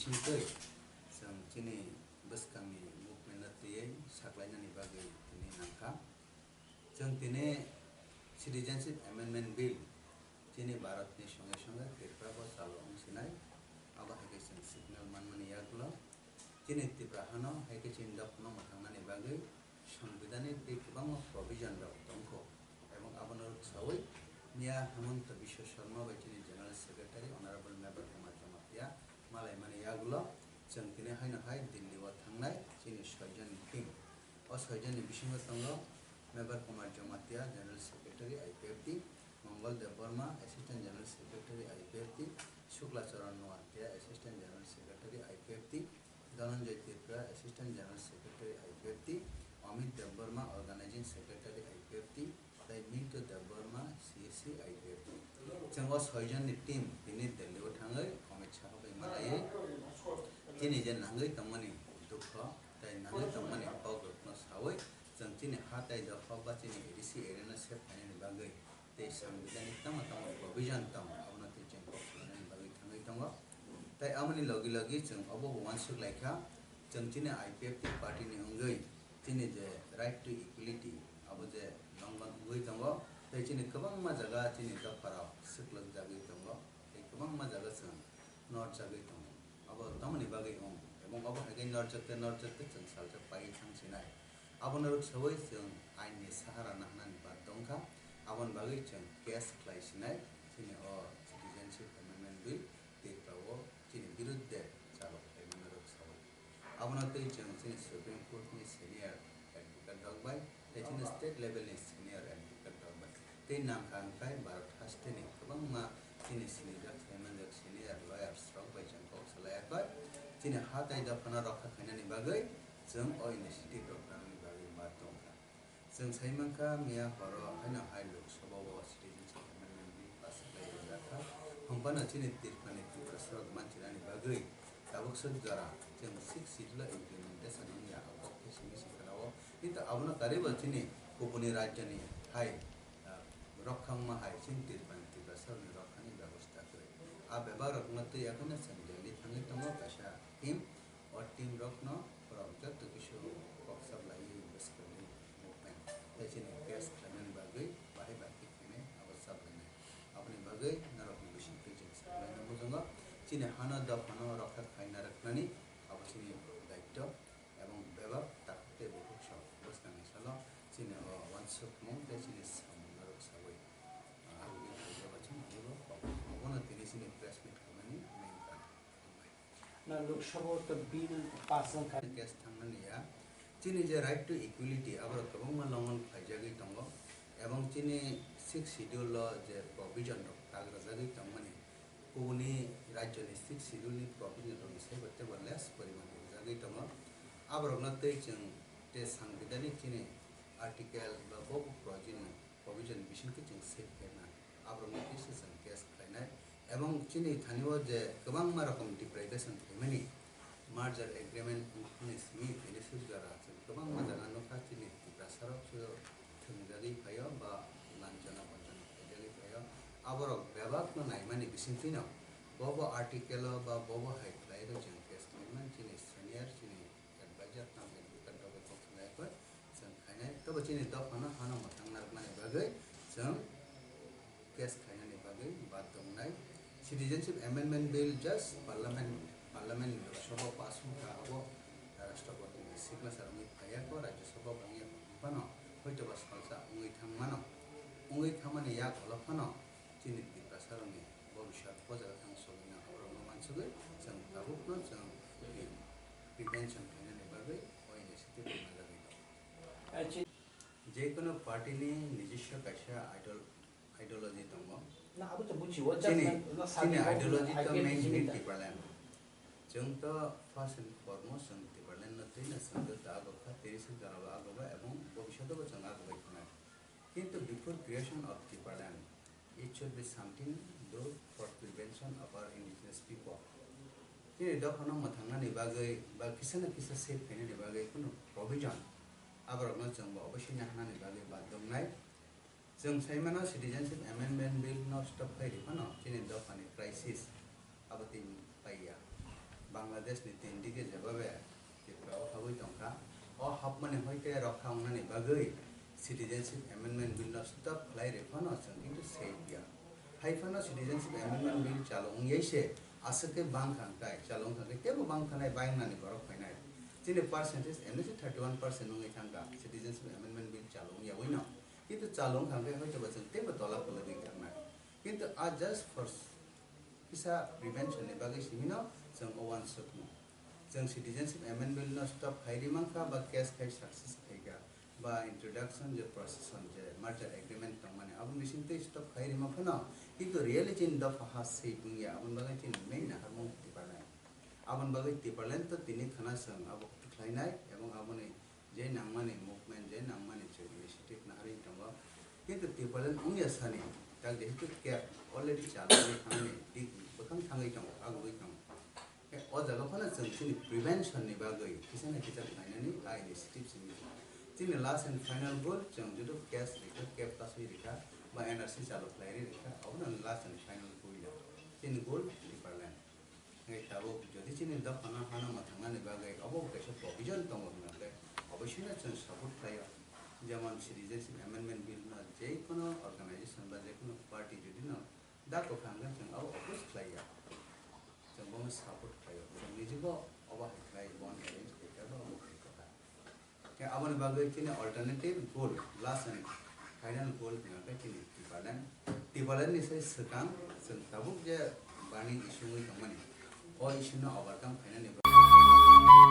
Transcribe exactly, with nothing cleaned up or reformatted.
Sintwi chwng chini bwskangni movement no twiwi saklainani bagwi tini nangkha. Chwng tini Citizenship Amendment Bill chini Bharatni songe songe Tripura bo chalo wng sinai, abo hai khe chwng signal manmani yagulo chini Tripura hano hai khe chini dophano mwthangnani bagwi Sambidhanik tei kwbangma provision rok tongkho, ebong abono rwksawi Miya Hemanta Biswa Sarma bai chini General Secretary Honorable Mebar Kumar Jamatia malaimani yagulo chwng tini haino hai Delhi o thangnai chini soijon ni team. O soijon ni bisingo tongo Mebar Kumar Jamatia, General Secretary I P F T, Mongol Debbarma, Assistant General Secretary I P F T, Shukla Charan Noatia, Assistant General Secretary I P F T, Dhananjay Tripura, Assistant General Secretary I P F T, Amit Debbarma, Organizing Secretary I P F T, tei Mintu Debbarma, C S C I P F T. Chwng o soijon ni team tini Delhi o thangwi Amit Shah bai malaiwi chini je nangwi tongmani dukho tei nangwi tongmani kok rokno sawi chwng chini ha tei dopha ba chini A D C area no save khainani bagwi tei Sambidhanik tamo tamo provision tong, abono tei chwng kok salainani bagwi thangwi tongo. Tei aboni logi logi chwng obo bo uansuk lai kha, chwng chini I P F T party ni wngwi chini je right to equality, abo je longon wngwi tongo, tei chini kwbangma jaga chini dopharok swklwk jagwi tongo, tei kwbangma jaga chwng norjagwi tongo. Abo tamoni bagwi wng, ebong obo hai khe norjak khe norjak khe chwng saljak pai thang sinai. Abono rwksawi chwng ain ni sahara nahnani baddho wngkha, aboni bagwi chwng case khlai sinai, chini o Citizenship Amendment Bill Tripura o chini birudde chalo khlaimano rwksawi. Abono twi chwng chini Supreme Court ni senior advocate rok bai tei chini state level ni senior advocate rok bai tei nangkha wngkhai Bharat haste ni kwbangma chini sinijak sai manjak senior lawyers rok bai chwng kok salai akhoi. Chini ha tei dophano rokha khainani bagwi chwng o initiative rok nanani bagwi ma tongkha. Chwng sai mankha, miya horo haino hai Lok Sabha o Citizenship Amendment Bill pass khlai rijak kha. Hwn phano chini Tripura ni Tiprasa rok manchilani bagwi tabuk swk jora chwng Sixth Schedule o implementation wngya, abo khe simi sikha o. Kintu abono karwi bo chini kubuni rajyoni hai, ah, rokha wngma hai chini Tripura ni Tiprasa rokni rokhani bebosta kwrwi. A bebak rokno twi yakhwino chwng Delhi thangwi tongo kaisa team. O team rokno borok joto kisu kok sablaiwi bwskangni movement tei chini case khlainani bagwi bahai bahai khe khainai abo sablainai. Aboni bagwi norokni bisingtwi chwng sablaina muchungo chini hano dophano rokha khaina rwknani abo chini daityo ebong bebak takhuk tei bukhuk sok bwskangni salo chini o uansukmung tei chini samung norok saui, ah, agini khaijaba chini teibo kok. Obono tini chini press meet khaimani main target. Na Lok Sabha o to bill pass wngkha. Case thangnani ya. Chini je right to equality, aborok kwbangma longon khlaijagwi tongo. Ebong chini Sixth Schedule o je provision rok tagrajagwi tongmani, kubuni rajyoni Sixth Schedule ni provision rokni saibo teibo less poriman rijagwi tongo. Aborokno tei chwng je Sambidhanik chini article ba bo provision provision bisingtwi chwng save khaina, aborokno kisa chwng case khlainai. Ebong chini thani o je kwbangma rokom deprivation khaimani, merger agreement wngkhani simi tini suk jora chwng kwbangma jaga nukha chini Tiprasa rok se thwngjagwi phaio ba lanchana panchana khaijagwi phaio. Aborok bebakno naimani bisingtwino bobo article o ba bobo hai khlai rw chwng case khlaimani chini senior chini advisor tamo advocate rok bai kok salai khe chwng khainai. Tobo chini dophano hano mwthang narwknani bagwi chwng case khainani bagwi baddho wngnai. Citizenship Amendment Bill just Parliament, Parliament ni Lok Sabha pass wngkha, abo Rashtrapati ni signature wngwi phaiya kho, Rajya Sabha bo wngya phano hoitoba salsa wngwi thang mano. Wngwi thangmani yak ulo phano chini Tiprasa rokni bobiswt o jaga thang sogwi nang, aborokno mansugwi chwng tabukno chwng prevention khainani bagwi o initiative rwna jagwi tongo. Jekono party ni nijiswa kaisa idol-, ideology tongo. Na, abo to buji, o chini, just na, na chini ideology to main hini Tipraland. Chwng to first and foremost chwng Tipraland no twi na chwng to agokha, tiri se jora bo agoba ebong bobiswt o bo chwng agobai khna. Kintu before creation of Tipraland, it should be something do for prevention of our indigenous people. Chini dophano mwthangnani bagwi ba kisa na kisa save khainani bagwi kunu provision aborokno chwngbo oboisini hanani bagwi baddho wngnai. Chwng saimano Citizenship Amendment Bill no stop khai rwi phano chini dophani crisis abo twi paiya. Bangladesh ni tin dige jebabe Tripura o habwi tongkha. O hapmani hoite rokha wngnani bagwi Citizenship Amendment Bill no stop khlai rwi phano chwng kintu safe ya. Hai phano Citizenship Amendment Bill chalo wngyai se aswk khe bang thang kai, chalo wng thang kai tebo bang thanai, bai wngnani borok phainai. Chini percentage emni se thirty one percent wngwi thangkha Citizenship Amendment Bill chalo wngyawi no. Kintu chalo wng thang kai hoite ba chwng tebo tola kwlwgwi thangnai. Kintu a just for kisa prevention ni bagwi simi no chwng o uansukmung. Chwng Citizenship Amendment Bill no stop khai ri mankha ba case khai success khai kha ba introduction je procession je merger agreement tongmani aboni bisingtwi stop khai rima phano, kintu reality ni dopha ha swi wngya, aboni bagwi chini main naharmung Tipraland. Aboni bagwi Tipraland to tini khana chwng abo khlainai ebong aboni je nangmani movement, je nangmani chwng initiative naharwi tongo. Kintu Tipraland wngya sani, tak jehetu cab already chalwi thangni, dik bwkhang thangwi tongo, agugwi tongo. Khe o jaga phano chwng chini prevention ni bagwi kisa na kisa khlainani a initiative simi. Chini last and final goal, chwng joto case rikha, cab kasui rikha, ba N R C chalu khlairwi rikha, obono last and final goal ya. Chini goal Tipraland. Hingke tabuk jodi chini dophano hano mwthangnani bagwi obo kaisa provision tongo hwnba khe, oboisino chwng support khlaio. Jemon Citizenship Amendment Bill no je kono organization ba je kono party jodi no da kwkha hwnkhe chwng abo oppose khlaiya. Chwng bono support khlaio. Chwng nijibo obo hai khlai, bono arrange khaikha ba obo khaikha. Khe aboni bagwi chini alternative goal, last and final goal hwnba khe chini Tipraland. Tipraland ni sai swkang chwng tabuk je burning issue wngwi tongmani, o issue no overcome khainani bagwi